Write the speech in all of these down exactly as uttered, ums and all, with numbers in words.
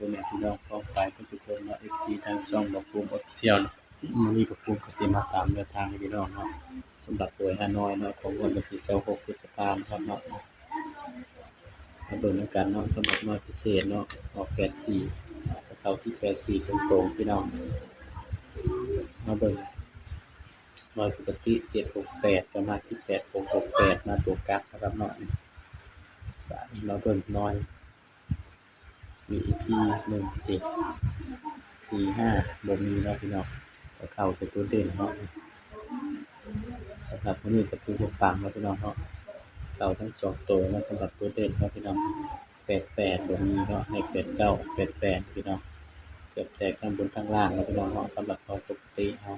พ่อแม่พี่น้องป้องปายเพิ่นสุคนเนาะ เอฟซี ทางช่องบ่าวภูมิ Official เนาะ มื้อนี้บ่าวภูมิก็สิมาตามแนวทางให้พี่น้องเนาะ สำหรับหวยฮานอยเนาะ ของงวดวันที่ยี่สิบหกพฤษภาคมนะครับเนาะ มาเบิ่งนำกันเนาะ สำหรับหน่วยพิเศษเนาะ ออกแปดสี่ ก็เข้าที่แปดสี่ตรงๆ พี่น้อง มาเบิ่ง หน่วยปกติ เจ็ดหกแปด ก็มาที่ แปดหกหกแปด มาตัวกลับนะครับเนาะ มาเบิ่งหน่วย มีอีกที่ หนึ่งเจ็ด สี่ห้า บ่มีเนาะพี่น้อง ก็เข้าแต่ตัวเด่นเนาะ สำหรับมื้อนี้ก็ถือว่าปังเนาะพี่น้องเนาะ เข้าทั้งสองตัวเนาะ สำหรับตัวเด่นเนาะพี่น้อง แปดแปด บ่มีเนาะ ให้ แปดเก้า แปดแปด พี่น้อง เกือบแตกทั้งบนทั้งล่างเนาะพี่น้องเนาะ สำหรับหน่วยปกติเฮา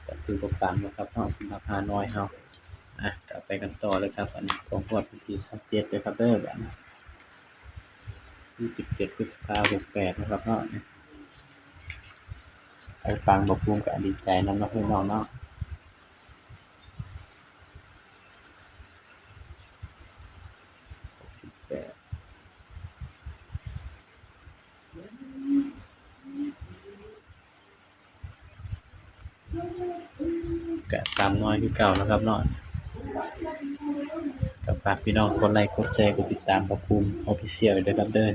ก็ถือว่าปังนะครับเนาะ สำหรับฮานอยเฮา อ่ะ ก็ไปกันต่อเลยครับ อันนี้ของงวดวันที่ยี่สิบเจ็ดเลยครับเด้อ บัดนี้ ยี่สิบเจ็ดพฤษภาคม หกแปด นะครับเนาะ ไปฟังบ่าวภูมิก็ดีใจนำเนาะพี่น้องเนาะ หกสิบแปด ก็ตามน้อยคือเก่านะครับเนาะ ก็ฝากพี่น้องกดไลค์ กดแชร์ กดติดตามบ่าวภูมิ Official ด้วยครับเด้อ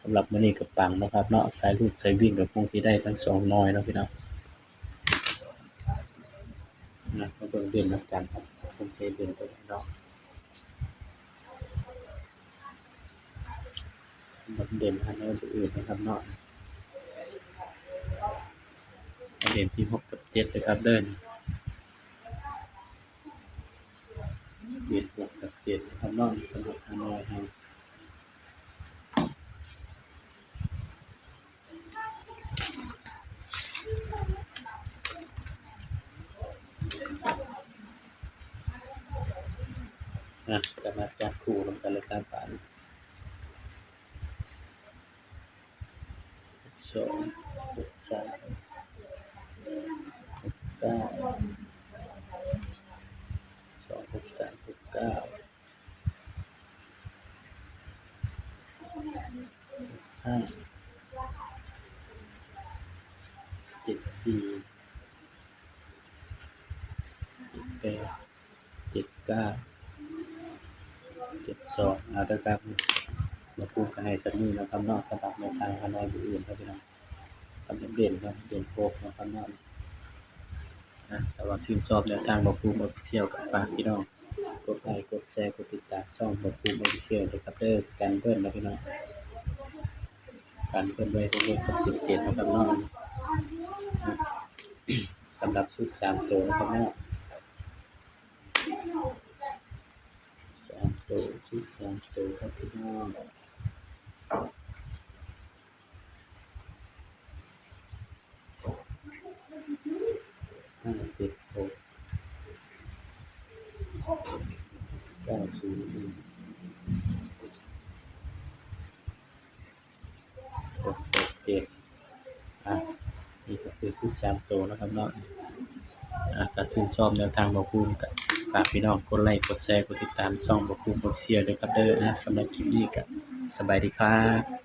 สำหรับมื้อนี้ก็ปังนะครับเนาะ สายรูดสายวิ่งก็คงสิได้ทั้งสองหน่วยเนาะพี่น้อง นะ มาเบิ่งเด่นนำกันครับ ผมใช้เด่นตัวนี้เนาะ สำหรับเด่นอันนี้ตัวอื่นนะครับเนาะ เด่นที่หกกับเจ็ดเลยครับเด้อ เด่นหกกับเจ็ดนะครับเนาะ สำหรับฮานอยเฮา อ่ะ ก็มาจับคู่นำกันเลยครับ บาดนี้ สอง หก สาม หก เก้า สอง หก สาม หก เก้า ห้า เจ็ด สี่ เจ็ด แปด เจ็ด เก้า เจ็ด สอง เอาเด้อครับ บ่าวภูมิก็ให้ส่ำนี้นะครับเนาะ สำหรับแนวทางฮานอยมื้ออื่นครับพี่น้อง สำหรับเด่นครับ เด่นหกนะครับเนาะ นะ แต่ว่าชื่นชอบแนวทางบ่าวภูมิ Official ก็ฝากพี่น้องกดไลค์ กดแชร์ กดติดตามช่องบ่าวภูมิ Official ด้วยครับเด้อ กันเบิ้ลนะพี่น้อง กันเบิ้ลไว้หกหกกับเจ็ดเจ็ดนะครับเนาะ สำหรับชุดสามตัวนะครับเนาะ สามตัว ชุดสามตัวครับพี่น้อง ห้าเจ็ดหก เก้าศูนย์หนึ่ง หกหกเจ็ด อ่ะ นี่ก็คือชุดสามตัวนะครับเนาะ อ่ะ ถ้าชื่นชอบแนวทางบ่าวภูมิก็ฝากพี่น้องกดไลค์ กดแชร์ กดติดตามช่องบ่าวภูมิ Official ด้วยครับเด้อ อ่ะ สำหรับคลิปนี้ก็สบายดีครับ